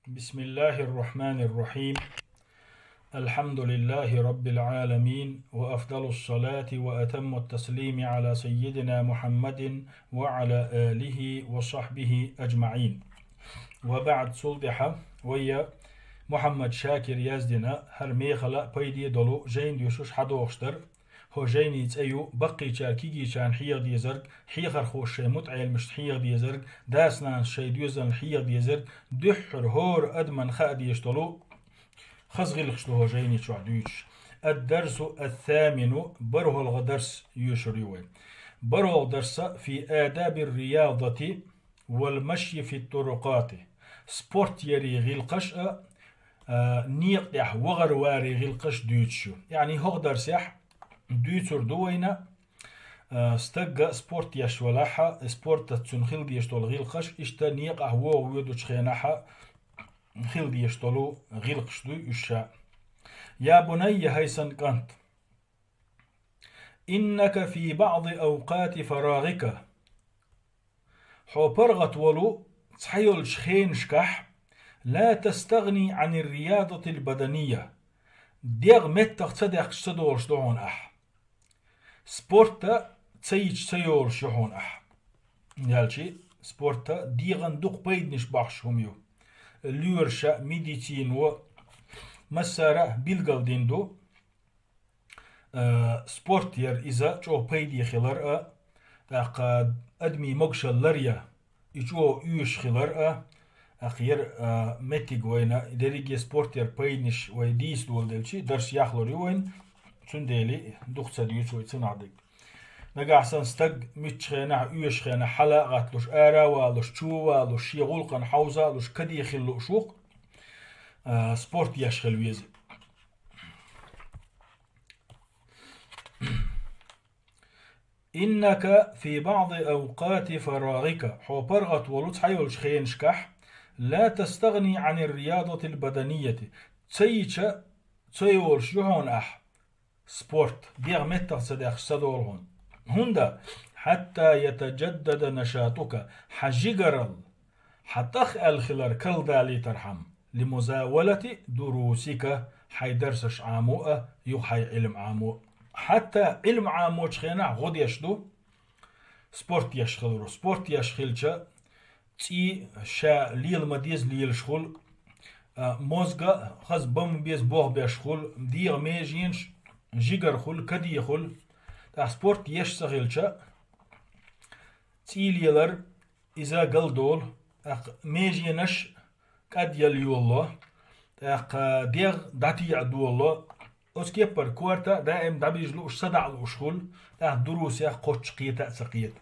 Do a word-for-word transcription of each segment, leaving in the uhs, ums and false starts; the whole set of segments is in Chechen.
بسم الله الرحمن الرحيم. الحمد لله رب العالمين، وأفضل الصلاة وأتم التسليم على سيدنا محمد وعلى آله وصحبه أجمعين. وبعد, цул тӀехьа вай Мухьаммад Шакира яздина хӀара мехала пайде долу жайна доьшуш хьадохуш дара. ХӀокху жайнин цӀе ю: баккхийчара кегийчарна хьеха дезарг, хьехархоша шайн мутаӀеламашна хьеха дезарг, дас-нанас шайн доьзална хьеха дезарг, дуьххьара хӀора адамна хаа дезаш долу хаза гӀиллакхаш ду хӀокху жайни чохь дуьйцуш. الدرس الثامن, бархӀалгӀа дарс йоьшур ю вай. БархӀалгӀа дарс: في آداب الرياضة والمشي في الطرقات. Спорт яран гӀиллакхаш а, а, некъа тӀехь вахар-варан гӀиллакхаш а дуьйцуш ю. ЯӀни хӀокху дарсехь дуьйцур ду вайна, а, стагга спорт еш велахь а, спортаца цунна хила дезаш долу гӀиллакхаш, иштта некъахь вогӀу-воьдучу хенахь а хила дезаш долу гӀиллакхаш ду уьш ша. يا بني, хӀай сан кӀант, إنك في بعض أوقات فراغك, хьо паргӀат волу цхьайолчу хенашкахь, لا تستغني عن الرياضة البدنية, дегӀ меттах ца дехкаш ца долуш ду хьуна ахь. Спорта ца йича ца йолуш ю хьуна ахь. Ялчи, спорта дегӀан дукха пайданаш бахьаш хӀума ю. Лоьраша, медицино массара а билгалдина ду, а, спорт яр иза чӀогӀа пайде хилар а, тӀаккха адамийн могушалла ларъян и чӀогӀа оьшуш хилар а, тӀаккха яр, а, меттиг вайна, дерриге спорт яр пайданаш вай дийца доладелчи, дарс яхлур ю вайн, цундела дукха ца дуьйцу вай цунах дерг. Нагахь санна стаг муьлххачу хенахь, оьшучу хенахь хьала а гӀатталуш, ара а валуш, чу а валуш, шен гӀуллакхана хьовза а луш, каде хила лууш ву-кх, а, спорт еш хила веза. إنك في بعض أوقات فراغك, хьо паргӀат волу цхьайолчу хенашкахь, لا تستغني عن الرياضة البدنية, ца йича ца йолуш ю хьуна ахь спорт, дегӀ меттах ца дехкаш ца долу хьуна. ХӀунда? حتى يتجدد نشاطك, хьан жигаралла, хьан тӀах аьлла хилар карладалийтархьама, لمزاولة دروسك, хьайн дарсаш Ӏамо а, юха хьайн Ӏилма Ӏамо а. Хьатта Ӏилма Ӏамочу хенахь гӀо деш ду, спорт еш хиларо. Спорт еш хилча, цӀий ша лела ма-дезза лелаш хуьлу, а, мозга хаза бан ма-безза болх беш хуьлу, дегӀан меженаш, жигара хуьлу, каде хуьлу. ТӀаккха спорт еш ца хилча, цӀий лелар иза галдолу, тӀаккха меженаш кӀадъяла йолало, тӀаккха дегӀ дӀатеӀа долало, оцу кеппара корта а даим дӀабижа лууш, садаӀа лууш хуьлу, тӀаккха дурусех кхоччуш кхета а ца кхета.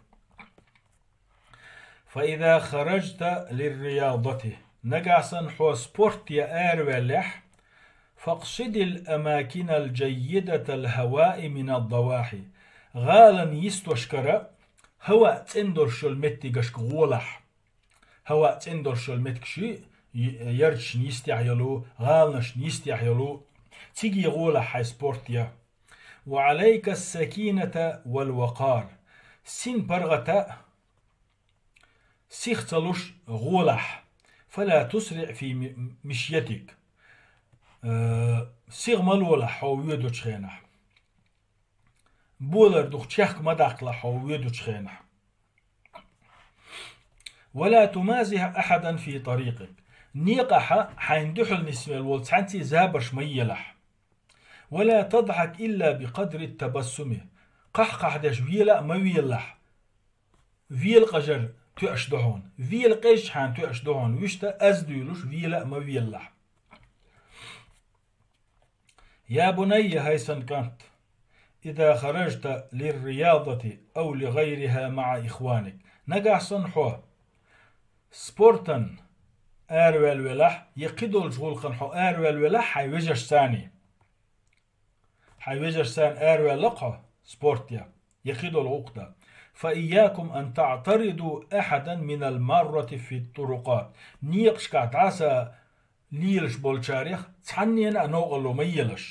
فإذا خرجت للرياضة, нагахь санна хьо спорт ян араваьллехь, فاقصد الأماكن الجيدة الهواء من الضواحي, гӀалин йистошкара хӀаваъ цӀена долуш йолу меттигашка гӀолахь. ХӀаваъ цӀена долуш йолу меттигаш ю, й-, ярташна йистехь йолу, гӀаланашна йистехь йолу, циге гӀолахь хьайн спорт ян. وعليك السكينة والوقار. Син паргӀата, сих ца луш гӀолахь. فلا تسرع في م-, مشيتك. Э, сих ма лолахь хьо воьдучу хенахь. Болар дукха чехка ма даккхалахь хьо воьдучу хенахь. ولا تمازح أحدا في طريقك. Некъахь хьайна дуьхьал нисвелла волу цхьаьнцций забарш ма елахь. ولا تضحك إلا بقدر التبسم. Кхахь-кхахь деш вела а ма велалахь. Вела къажар тоьаш ду хьуна. Вела къежчхьана тоьаш ду хьуна. Вуьшта аз дуьйлуш вела а ма велалахь. يا بني, хӀай сан кӀант, إذا خرجت للرياضة أو لغيرها مع إخوانك. Нагахь санна хьо спортан араваьлла велахь, я кхидолчу гӀуллакхана хьо араваьлла велахь хьайн вежаршцаний. Хьайн вежаршцаний араваьлла-кх хьо спорт ян, я кхидолу гӀуллакх дан. فإياكم أن تعترضوا أحدا من المارة في الطرقات. Некъашкахь дӀаса лелаш болчарех цхьаннена а новкъарло ма елаш.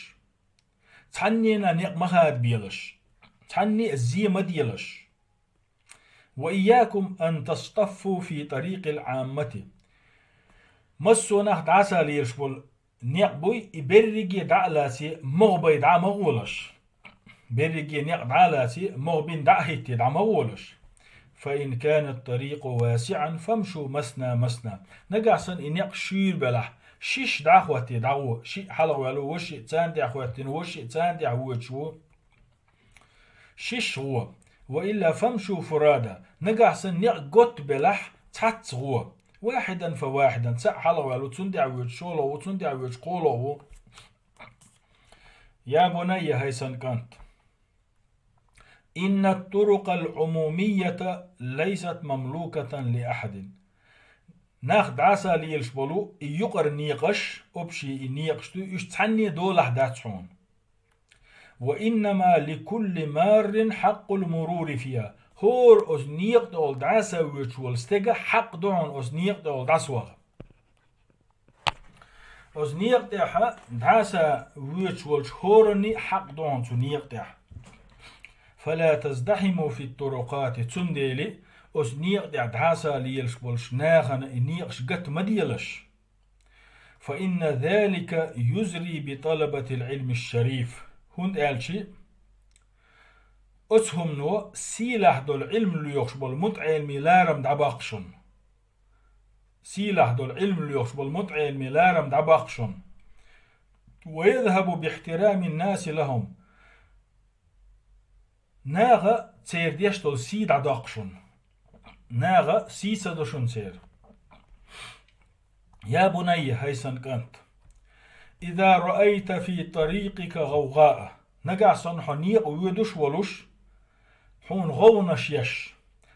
Цхьаннена а некъ ма хадабелаш. Цхьанне а зе ма делаш. وإياكم أن تصطفوا في طريق العامة. Массо а нах дӀасалелаш болу некъ буй, и берриге дӀа а лаций, могӀа бай дӀа а ма гӀолаш. Берриге некъ дӀа а лаций, могӀа бина дӀа а хӀиттий, дӀа ма гӀолаш. فإن كان الطريق واسعا فامشوا مثنى مثنى. Нагахь санна и некъ шуьйра белахь, шиш дӀа а хӀоттий, дӀагӀо, шиъ хьалха ваьлла, вуьш шиъ царна тӀехь хӀоьттина, вуьш шиъ царна тӀехь воьдуш ву. Шиш гӀо. وإلا فامشوا فرادى. Нагахь санна некъ готта белахь, цхьацца гӀо. واحدا فواحدا. Цхьаъ хьалха ваьлла ву, цунна тӀехь воьдуш шолгӀа ву, цуннан тӀехь воьдуш кхоалгӀа ву. يا بني, хӀай сан кӀант. إن الطرق العمومية ليست مملوكة لأحد. Нах дӀасалелаш болу и юкъара некъаш, общий и некъаш ду, уьш цхьанне долахь дац хьуна. وإنما لكل مار حق المرور فيها. ХӀора оцу некъа тӀехула дӀасавоьдуш волу стеган хьакъ ду хьуна оцу некъа тӀехула дӀасаваха. Оцу некъа тӀехь дӀасавоьдуш волчу хӀоранна хьакъ ду хьуна цу некъа тӀехь. فلا تزدحموا في الطرقات. Цундела оцу некъа тӀехь дӀасалелаш болчу нахана и некъаш гатта ма делаш. فإن ذلك يزري بطلبة العلم الشريف. ХӀунда аьлча оцу хӀумано сийлахь долу Ӏилма лоьхуш болу мутаӀеламийн ларам дӀабаккха шуна. Сийлахь долу Ӏилма лоьхуш болу мутаӀеламийн ларам дӀабаккха шуна. ويذهب باحترام الناس لهم. Наха церан деш долу сий дӀадоккху шуна. Наха сий ца до шуна церан. يا بني, хӀай сан кӀант. إذا رأيت في طريقك غوغاء. Нагахь санна хьо некъа воьдуш волуш, хьуна гӀовгӀанаш еш,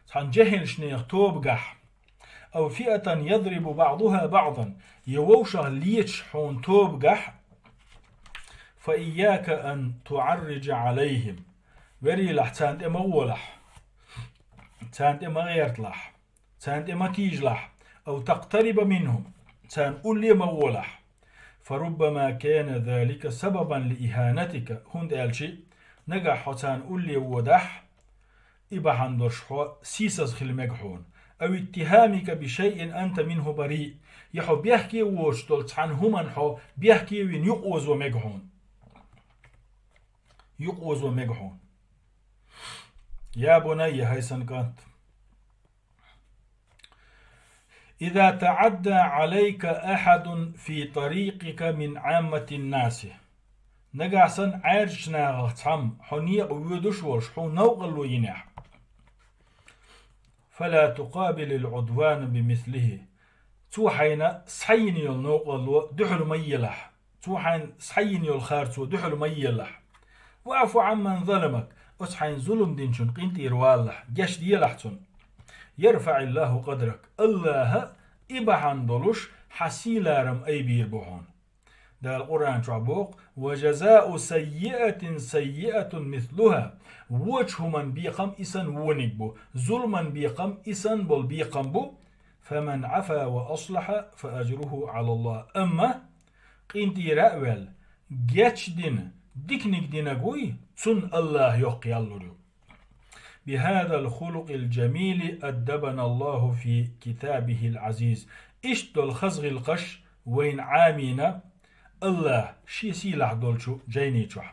цхьана жехӀилчу нехан тобагахь, أو فئة يضرب بعضها بعضا, я вовшах леташ хьуна тобагахь, فإياك أن تعرج عليهم. Верийлахь, царна тӀе ма гӀолахь, царна тӀе ма гӀерталахь, царна тӀе ма тийжалахь, أو تقترب منهم, царна улле ма гӀолахь. فربما كان ذلك سببا لإهانتك, хӀунда аьлча нагахь хьо царна улле водахь, и бахьана долуш хьо сийсаза хила мега хьуна. أو اتهامك بشيء أنت منه بريء, я хьо бехке а воцуш долу цхьана хӀуманна хьо бехке а вина юкъаозо мега хьуна. Юкъаозо мега хьуна. يا بني, хӀай сан кӀант. إذا تعدى عليك أحد في طريقك من عامة الناس. Нагахь санна Ӏаьржачу нахах цхьамма хьо некъа воьдуш волуш хьуна новкъарло йинехь, فلا تقابل العدوان بمثله. Цо хьайна схьайина йолу новкъарло дуьхьал ма елахь. Цо хьайна схьайина йолу харцо дуьхьал ма елахь. واعف عمن ظلمك. Оцу хьайна зулам динчунна къинтӀера валалахь, гечделахь цунна. يرفع الله قدرك. АллахӀа и бахьана долуш хьан сий-ларам айбийр бу хьуна. Дала Къуръан чохь боху: وجزاء سيئة سيئة مثلها. Вочу хӀуман бекхам и санна вониг бу, зуламан бекхам и санна болу бекхам бу. فمن عفا وأصلح فأجره على الله. Амма къинтӀера а ваьлла, гечдина, диканиг динарг вуй, цунна АллахӀа йоккха ял лур ю. بهذا الخلق الجميل أدبنا الله في كتابه العزيز. Иштта долу хаза гӀиллакхаш вайна Ӏамийна АллахӀа Шен сийлахь долчу жайни чохь.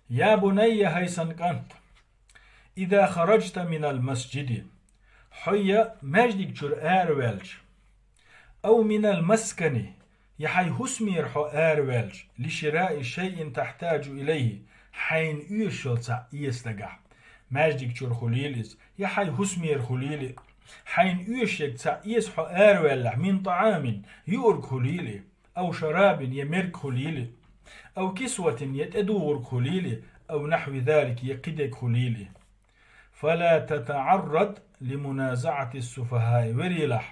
يا بني, хӀай сан кӀант, إذا خرجت من المسجد, хьо я маьждиг чуьра араваьлча, أو من المسكن, я хьайн хӀусамера хьо араваьлча, لشراء شيء تحتاج إليه, хьайна оьшуш йолу цхьаъ эца дагахь, маьждиг чуьра хуьлийла иза, я хьайн хӀусамера хуьлийла, хьайна оьшуш ерг цхьаъ эца хьо араваьллехь, من طعام, юург хуьлийла, أو شراب, я мерг хуьлийла, أو كسوة, я тӀедугӀург хуьлийла, أو نحو ذلك, я кхидерг хуьлийла. فلا تتعرض لمنازعة السفهاء, верийлахь,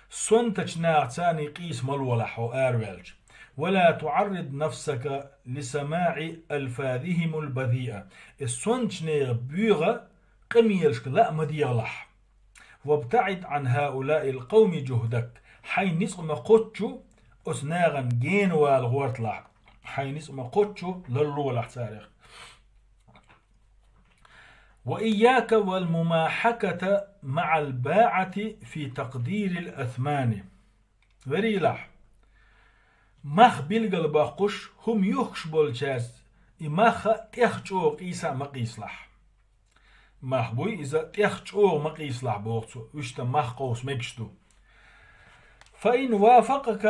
сонтачу нахаца къийса ма лолахь хьо араваьлча. ولا تعرض نفسك لسماع ألفاظهم البذيئة. И сонтачу нехан боьха къамелашка ла а ма дехалахь. وابتعد عن هؤلاء القوم جهدك. Хьайн ницкъ ма кхоччу оцу нахана генавала гӀорталахь. Хьайн ницкъ ма кхоччу ларлолахь царех. وإياك والمماحكة مع الباعة في تقدير الأثمان. Верийлахь, мах билгал баккхуш, хӀума юхкуш болчаьрца и мах а тӀех чӀогӀа къийса а ма къийсалахь. Мах буй иза, тӀех чӀогӀа ма къийсалахь, боху цо, вуьшта мах къовса мегаш ду. فإن وافقك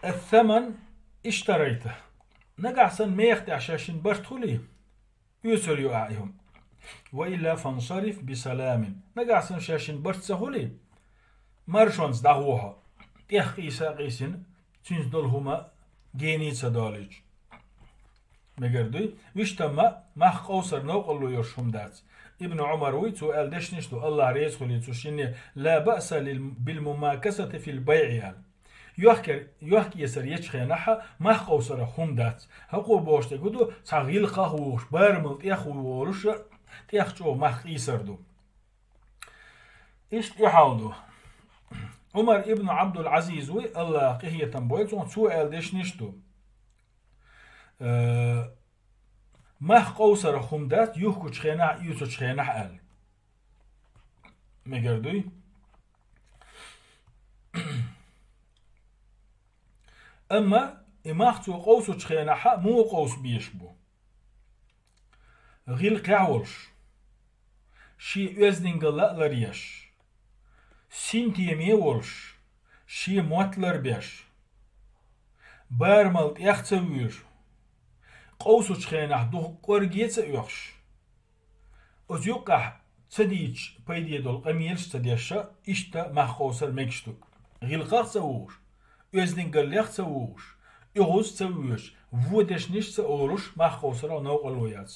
الثمن اشتريته. Нагахь санна меха тӀехь шаьшшинна барт хуьлий, оьцур ю ахьа и хӀума. وإلا فانصرف بسلام. Нагахь санна шаьшшинна барт ца хуьлий, маршонца дӀагӀо хьо. ТӀех къийса а къийсина, цуьнца долу хӀума гений ца долуьйтуш. Мегар дуй, вуьшта ма, мах къовсар новкъарло йолуш хӀума дац. Ибн Ӏумар вуй, цо аьлла дешнаш ду, АллахӀ реза хуьлийла цу шинне: لا بأس لل-، بالمماكسة في البيع, аьлла. Йохкар-, йохка-эцар ечу хенахь а мах къовсарах хӀума дац. ХӀокхо бохуш дерг хӀун ду, цхьа гӀиллакхах а вухуш, барамал тӀех а волуш, тӀех чӀогӀа мах къийсар ду. Иштта и хьал ду. Ӏумар ибн Ӏабдул-Ӏазиз вуй, АллахӀа къинхетам бойла цунах, цо аьлла дешнаш ду. Э, мах къовсарах хӀума дац, юхкучу хенахь а, оьцучу хенахь а аьлла. Мегар дуй? Амма и мах цо къовсучу хенахь а муха къовса безаш бу? ГӀиллакхехь а волуш, шен оьздангалла а ларъеш, синтеме а волуш, шен мотт ларбеш, барамал тӀех а ца воьжуш, къовсучу хенахь дукха кӀорге а ца оьхуш, оцу юккъехь ца дийцича пайде долу къамелаш а ца деш, иштта мах къовсар мегаш ду. ГӀиллакхах а ца вухуш, оьздангаллех а ца вухуш, оьгӀаз а ца воьжуш, вон дешнаш а ца олуш, мах къовсарах новкъарло яц.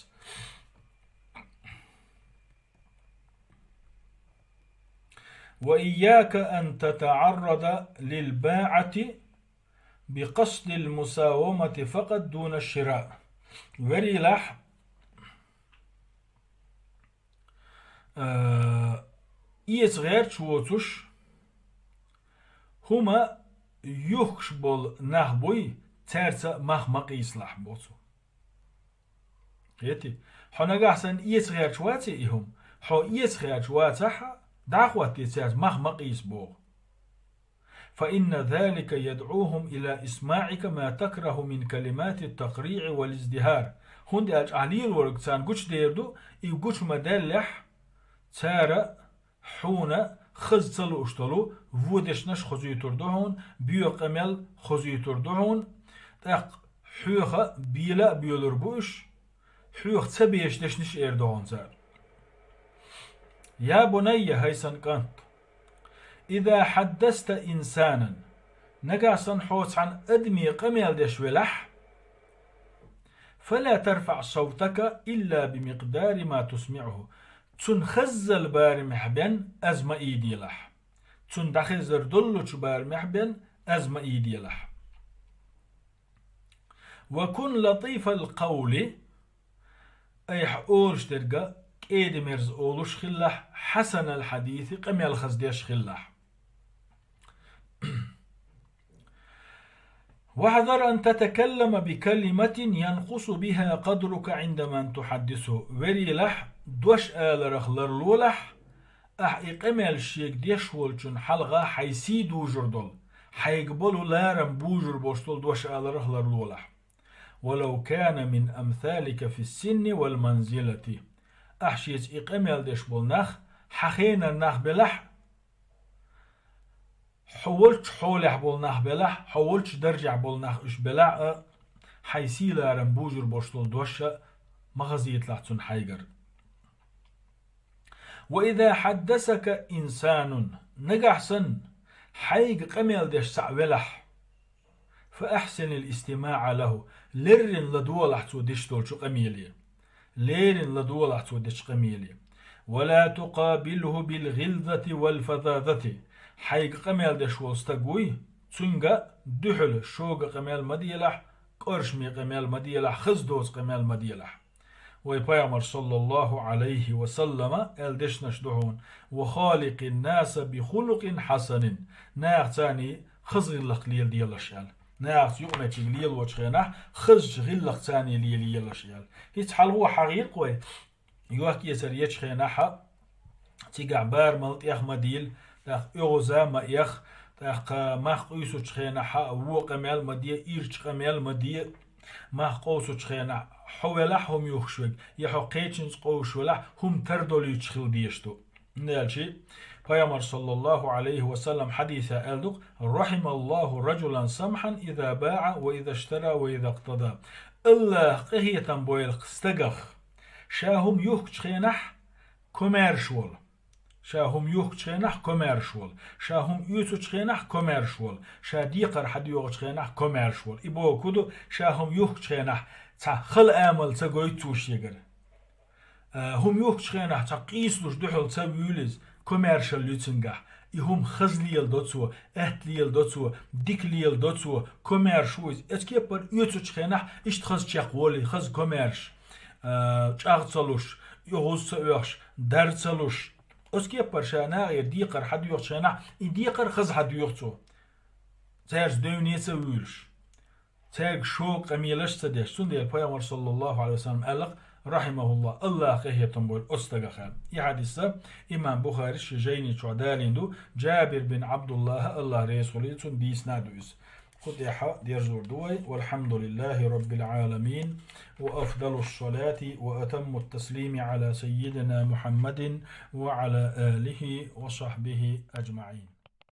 وإياك أن تتعرض للباعة بقصد المساومة فقط دون الشراء. Верийлахь, э, эца гӀерташ воцуш, хӀума юхкуш болу нах буй, цаьрца мах ма къийсалахь, боху цо. Кхетий? Хьо нагахь санна эца гӀерташ ваций и хӀума? Хьо эца гӀерташ вацахь а, дӀа а хӀоттий цаьрца мах ма къийса, боху. فإن ذلك يدعوهم إلى إسماعك ما تكره من كلمات التقريع والازدهار. ХӀунда аьлча ахь лелориг царна гучудер ду, и гучу ма-даьллехь, цара хьуна хаза ца лууш долу вон дешнаш хозуьйтур ду хьуна, боьха къамел хозуьйтур ду хьуна, тӀаккха хьоьха бела а боьлур бу уьш, хьоьга ца безаш дешнаш эр ду хьуна цара. Я бунайя, хӀай сан кӀант, иза хьаддаста инсанан, нагахь санна хьо цхьана адаме къамел деш велахь, фала тарфаӀ савтака илла бимикъдари ма тусмиӀуху, цунна хаззал барамехь бен аз ма ийделахь, цунна дӀахезар доллучу барамехь бен аз ма ийделахь. Ва кун латифал къавли, айхьа олуш дерга кӀеда-мерза олуш хилалахь, хьасанал хьадиси, къамел хаза деш хилалахь. Вахьзар ан татакаллама бикалиматин янкъусу биха къадрука гӀинда ман тухьаддисуху. Верийлахь, дош аларах ларлолахь, ахь и къамел шега деш волчун хьалха хьайн сий дужур долу, хьайга болу ларам бужур болуш долу дош аларах ларлолахь. Валав кана мин амсалика фиссинни вал манзилати. Ахь шеца и къамел деш болу нах хьан хенан нах белахь, хьо волчу хьолехь болу нах белахь, хьо волчу даржехь болу нах уьш белахь а, хьайн сий-ларам бужур болуш долу дош а ма хазийталахь цунна хьайгара. Ва иза хьаддасака инсанун, нагахь санна хьайга къамел деш цхьаъ велахь, фа ахьсинил истимаӀа лаху, леррина ладогӀалахь цо деш долчу къамеле. Леррина ладогӀалахь цо дечу къамеле. Ва ла тукъабилху бил гӀилзати вал фазазати. Хьайга къамел деш волу стаг вуй, цуьнга дуьхьал шога къамел ма делахь, кӀоршаме къамел ма делахь, хаза доцу къамел ма делахь. Вай Пайхамар, саллаллаху Ӏалайхи ва саллама, аьлла дешнаш ду хьуна: «Ва халикъин наса би хулукъин хьасанин». Нахаца хаза гӀиллакх леладелаш аьлла. Нахаца юкъаметтиг лелочу хенахь, хазачу гӀиллакхаца лелаелаш аьлла. ХӀинца хьалхо хьахийра-кх вай, йохк-эцар ечу хенахь а, цигахь барамал тӀех ма дийла, тӀаккха оьгӀаза ма эха, ТӀаккха мах къуьйсучу хенахь вон къамел ма де, ирча къамел ма де. Мах къовсучу хенахь хьо велахь хӀума юхкуш верг, я хьо кхечуьнца къовсуш велахь, хӀума тардолуьйтуш хила дезаш ду. ХӀунда аьлча Пайхамар, саллаллаху Ӏалайхи ва саллам, хьадисехь аьлла ду: «رحم الله رجلا سمحا إذا باع وإذا اشترى وإذا اقتضى». АллахӀа къинхетам бойла стагах, ша хӀума юхкучу хенахь комаьрша волу. Ша хӀума юхкучу хенахь комаьрша волу. Ша хӀума оьцучу хенахь комаьрша волу. Ша декхар хьадоьгӀучу хенахь комаьрша волу. И бохург хӀун ду, ша хӀума юхкучу хенахь цхьа хала амал ца гойту цо шегара. А, хӀума юхкучу хенахь цхьа къийсалуш дуьхьал ца вуьйлу иза, комаьршалла ю цуьнгахь. И хӀума хаза леладо цо, атта леладо цо, дика леладо цо, комаьрша ву иза. Эцу кепара оьцучу хенахь иштта хаза чекхволу, хаза комаьрша, а, чӀагӀ ца луш, оьгӀаз ца оьхуш, дар ца луш. Оцу кепара ша нахера декхар хьадоьгӀучу хенахь, и декхар хаза хьадоьгӀу цо, цаьрца девне ца вуьйлуш, цаьрга шога къамелаш ца деш. Цундела Пайхамар, саллаллаху Ӏалайхи ва саллам, аьлла-кх: «РахьимахӀуллахӀ, АллахӀа къинхетам бойла оцу стагах», аьлла. И хьадис имам Бухарис шен жайни чохь далийна ду, Джабир бин Ӏабдуллахьа, АллахӀ реза хуьлийла цунна, дийцина а ду иза. Кху тӀехь дерзор ду вай. والحمد لله رب العالمين، وأفضل الصلاة وأتم التسليم على سيدنا محمد وعلى آله وصحبه أجمعين.